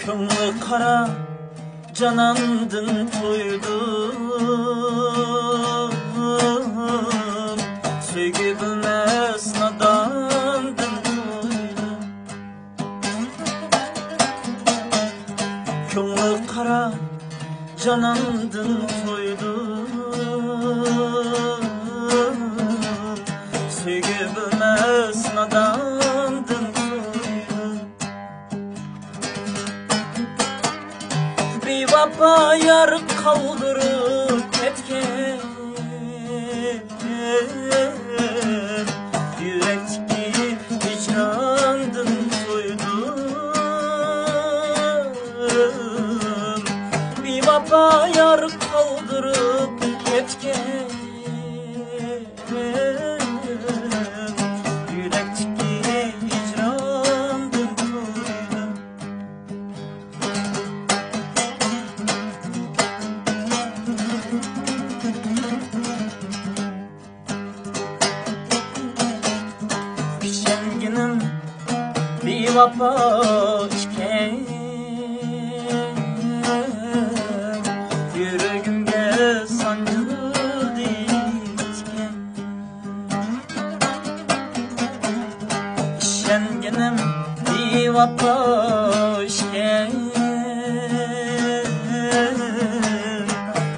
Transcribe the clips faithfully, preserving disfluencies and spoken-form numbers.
كۆڭلى قارا جاناندىن تويدۇم، سۆيگۈ بىلمەس ناداندىن تويدۇم. كۆڭلى قارا جاناندىن تويدۇم، سۆيگۈ بىلمەس ناداندىن تويدۇم. بىۋاپا يار قالدۇرۇپ كەتكەن، يۈرەكتىكى ھىجراندىن تويدۇم. بىۋاپا يار قالدۇرۇپ كەتكەن، يۈرەكتىكى ھىجراندىن تويدۇم. ئىشەنگىنىم بىۋاپا ئىكەن، يۈرىكىمگە سانجىلدى تىكەن. ئىشەنگىنىم بىۋاپا ئىكەن،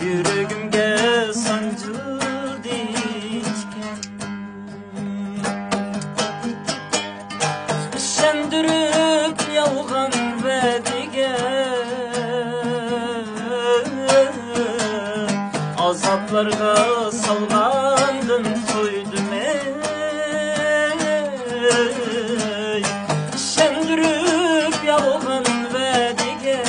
يۈرىكىمگە سانجىلدى تىكەن. ئىشەندۈرۈپ يالغان ۋەدىگە، ئازابلارغا سالغاندىن تويدۇم ئەي. ئىشەندۈرۈپ يالغان ۋەدىگە،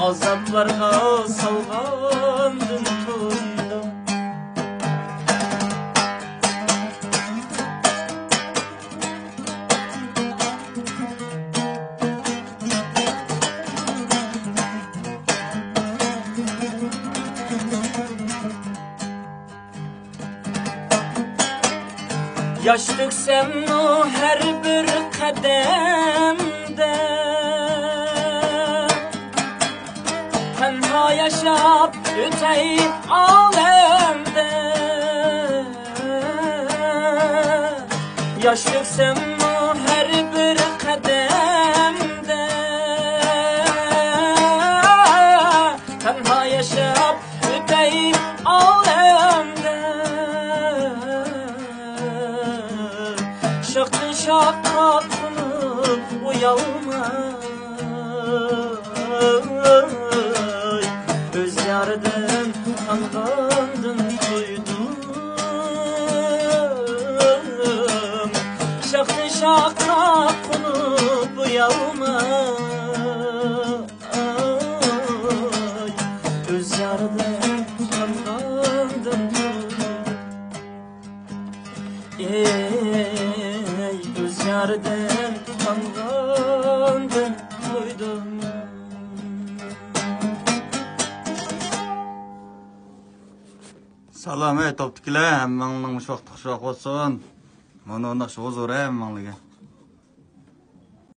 ئازابلارغا سالغاندىن تويدۇم. ياش تۆكسەممۇ ھەر بىر قەدەمدە، تەنھا ياشاپ ئۆتەي ئالەمدە. ياش تۆكسەممۇ ھەر بىر قەدەمدە، تەنھا ياشاپ ئۆتەي ئالەمدە. شاختىن شاخقا قونۇپ ئۇيالماي، ئۆز يارىدىن تانغاندىن تويدۇم. شاختىن شاخقا قونۇپ ئۇيالماي، ئۆز يارىدىن تانغاندىن تويدۇم. ئەي، ئۆز يارىدىن تانغاندىن تويدۇم. سالام، ئەي توپتىكىلەر، ھەممىڭلارنىڭ مۇشۇ ۋاقىت خۇش ۋاقىت بولسۇن. مانا ناخشا ھۇزۇر ھەممىڭلارغا.